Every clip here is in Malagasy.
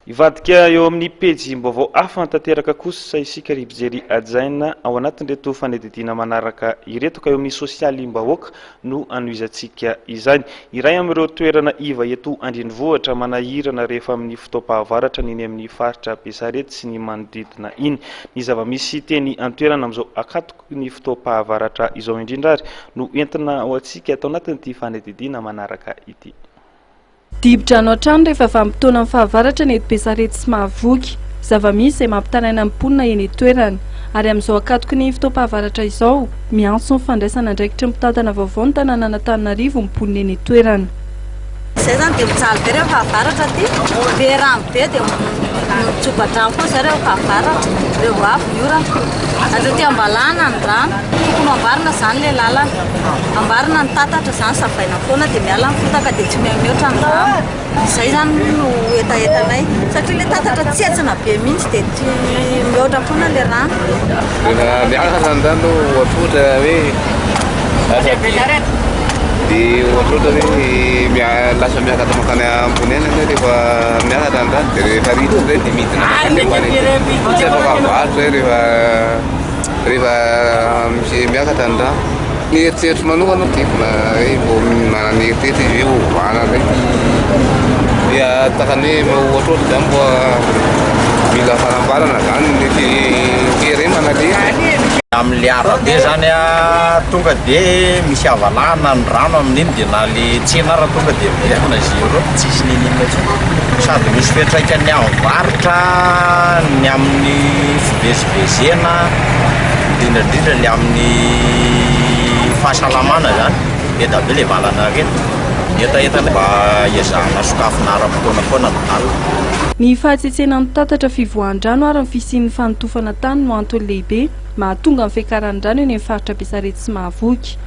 Hivadika eo amin'ny pejim-baovao hafa tanteraka kosa isika ry mpijery hajaina ao anatin'ireto fanadihadiana manaraka ireto ka eo amin'ny sosialim-bahoaka no hanohizantsika izany. Iray amin'ireo toerana iva eto an-drenivohitra manahirana rehefa amin'ny fotoam-pahavaratra ny eny amin'ny faritra Besarety sy ny manodidina iny. Ny zava-misy teny an-toerana amin'izao ankatoky ny fotoam-pahavaratra izao indrindra ary no entina ho antsika ato anatin'ity fanadihadiana manaraka ity. Dibo-drano hatrany rehefa vanim-potoanan'ny fahavaratra ny eto Besarety sy Mahavoky. Zava-misy izay mampitaraina ny mponina eny an-toerana. Ary amin'izao ankatoky ny fotoam-pahavaratra izao, miantso ny fandraisana andraikitry ny mpitantana vaovao ny tanànan'Antananarivo ny mponina eny an-toerana. Izay zany dia mijaly be rehefa fahavaratra aty, be rano be dia mitsoba-drano koa izay rehefa fahavaratra, rehefa avy ny orana. Hatrety am-balahana ny rano, tokony ho amboarina izany ilay lalana, amboarina ny tatatra izany, savaina foana dia miala ny fotaka dia tsy mihoatra ny rano. Izay izany no hetahetanay satria ilay tatatra tsentsina be mihitsy dia tsy mihoatra foana ilay rano. Rehefa miakatra ny rano ohatrohatra hoe lasa be dia ohatrohatra hoe lasa miakatra mankany ambony any ianao rehefa miakatra ny rano dia rehefa ritra indray dia midina mankany ambany aty. Tsy afaka mivarotra rehefa rehefa misy miakatra ny rano. Ny eritreritro manokana dia mbola hoe vao manana eritreritra izy hoe ovana indray ity dia tahaka ny hoe ohatrohatra izany mba mila fanamboarana izany ny fieremana le izy. Amin'le arabe zany a, tonga de misy havalana ny rano amin'iny de na le tsena ara tonga de miverina zéro, tsisy n'inon'inona intsony. Sady misy fiantraikany amin'ny varotra, ny amin'ny fivezivezena, indrindra indrindra ny amin'ny fahasalamana zany, be dia be le valan'aretina. Ny hetahetanay mba hiezahana sokafina ara-potoana foana ny dalle. Ny fahatsetsenan'ny tatatra fivoahan-drano ary ny fisian'ny fanotofana tany no antony lehibe mahatonga ny fiakaran'ny rano eny amin'ny faritra Besarety sy Mahavoky.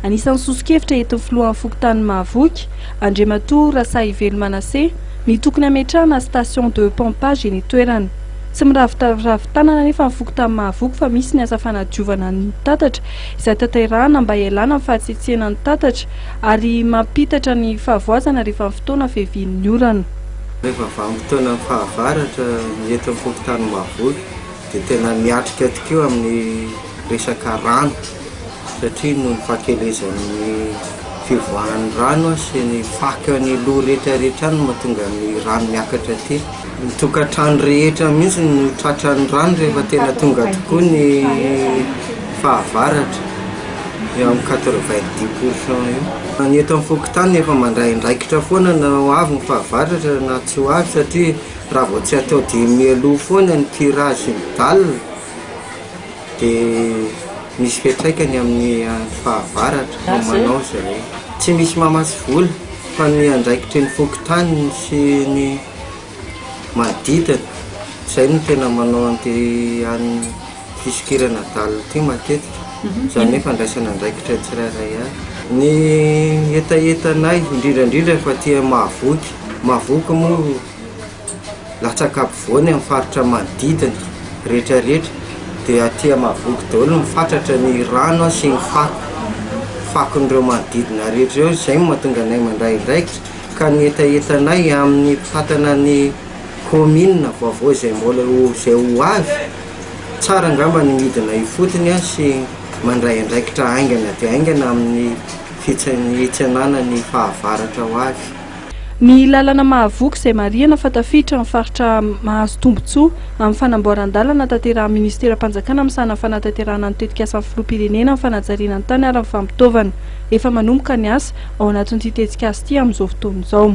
Anisan'ny soso-kevitra entin'ny filohan'ny fokontanin'i Mahavoky, Andriamatoa Rasahivelo Manassé, ny tokony hametrahana station de pompage eny an-toerana. Tsy miraviravy tanana anefa ny fokontany Mahavoky fa misy ny asa fanadiovana ny tatatra izay tanterahana mba hialana amin'ny fahatsetsenan'ny tatatra ary mampitatra ny fahavoazana rehefa ny fotoana fiavian'ny orana. Rehefa vanim-potoanan'ny fahavaratra ny eto amin'ny fokontany Mahavoky dia tena miatrika tokoa amin'ny resaka rano satria noho ny fahakelezan'ny fivoahan'ny rano sy ny fakany loha rehetrarehetra any no mahatonga ny rano miakatra aty. Ny tokantrano rehetra mihitsy no tratran'ny rano rehefa tena tonga tokoa ny fahavaratra, eo amin'ny 90% eo. Ny eto amin'ny fokontany efa mandray andraikitra foana na ho avy ny fahavaratra na tsy ho avy satria raha vao tsy atao dia mialoha foana ny curage sy ny dalle dia misy fiantraikany amin'ny fahavaratra no manao zareo. Tsy misy mamatsy vola fa ny andraikitry ny fokontany sy ny manodidina izay no tena manao an'ity any fisokirana dalle ity matetika, izany hoe fandraisana andraikitra tsirairay avy. Ny hetahetanay indrindra indrindra fa aty Mahavoky, Mahavoky moa latsaka ampovoany amin'ny faritra manodidina rehetrarehetra dia aty Mahavoky daholo mifatratra ny rano sy ny fako, fakon'ireo manodidina rehetra ireo, izay no mahatonga anay mandray andraikitra ka ny hetahetanay amin'ny mpitantana ny kaominina vaovao izay mbola ho izay ho avy, tsara angamba ny midina ifotony sy mandray andraikitra haingana dia haingana amin'ny fitsenana ny fahavaratra ho avy. Ny lalana Mahavoky izay marihana fa tafiditra amin'ny faritra mahazo tombontsoa amin'ny fanamboaran-dalana tanterahin'ny Ministeram-panjakana misahana ny fanatanterahana ny tetikasan'ny Filoham-pirenena amin'ny fanajariana ny tany ary ny fampitaovana. Efa manomboka ny asa ao anatin'ity tetikasa ity amin'izao fotoana izao.